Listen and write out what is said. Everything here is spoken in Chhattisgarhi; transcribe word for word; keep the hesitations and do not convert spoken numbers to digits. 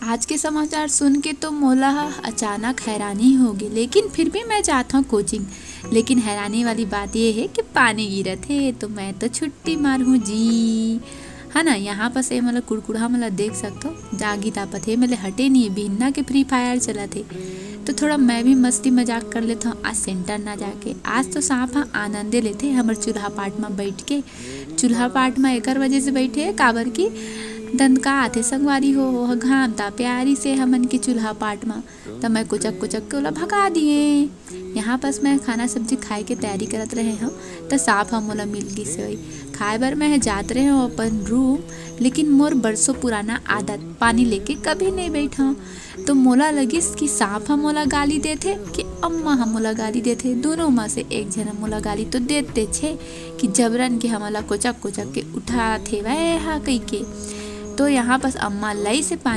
आज के समाचार सुन के तो मोला ह अचानक हैरानी होगे, लेकिन फिर भी मैं जात हव कोचिंग। लेकिन हैरानी वाली बात ये हे कि पानी गिरत हे, तो मैं तो छुट्टी मारहूँ जी, है ना। यहाँ पास ये मतलब कुड़कुड़हा मतलब देख सकथो, जागी तापत हे, मतलब हटे नहीं, बिहन्ना के फ्री फायर चलत हे। तो थोड़ा मैं भी मस्ती मजाक कर लेथव आज सेंटर ना जाके। आज तो सांप ह आनंदे लेथे हमर चूल्हा पाट म बैठ के। चूल्हा पाट म एकर वजह से बैठे हे, काबर कि दंतका आथे संगवारी हो, वो ह घाम तापे आरिस हे हमन के चूल्हा पाट म। त मैं कुचक कुचक के ओला भगा दिए। यहाँ पास मैं खाना सब्जी खाए के तैयारी करत रहे हव, त सांप ह मोला मिल गिस होई। खाए बर मैं जात रहे हव अपन रूम, लेकिन मोर बरसों पुराना आदत, पानी लेके कभी नहीं बैठव। तो मोला लगिस कि सांप ह मोला गाली देथे कि अम्मा ह मोला गाली देथे, दोनों म से एक झन ह मोला गाली तो देते छे कि जबरन के हमला कोचक कोचक के उठात हेवय हा कहिके। तो यहाँ पास अम्मा लई से पानी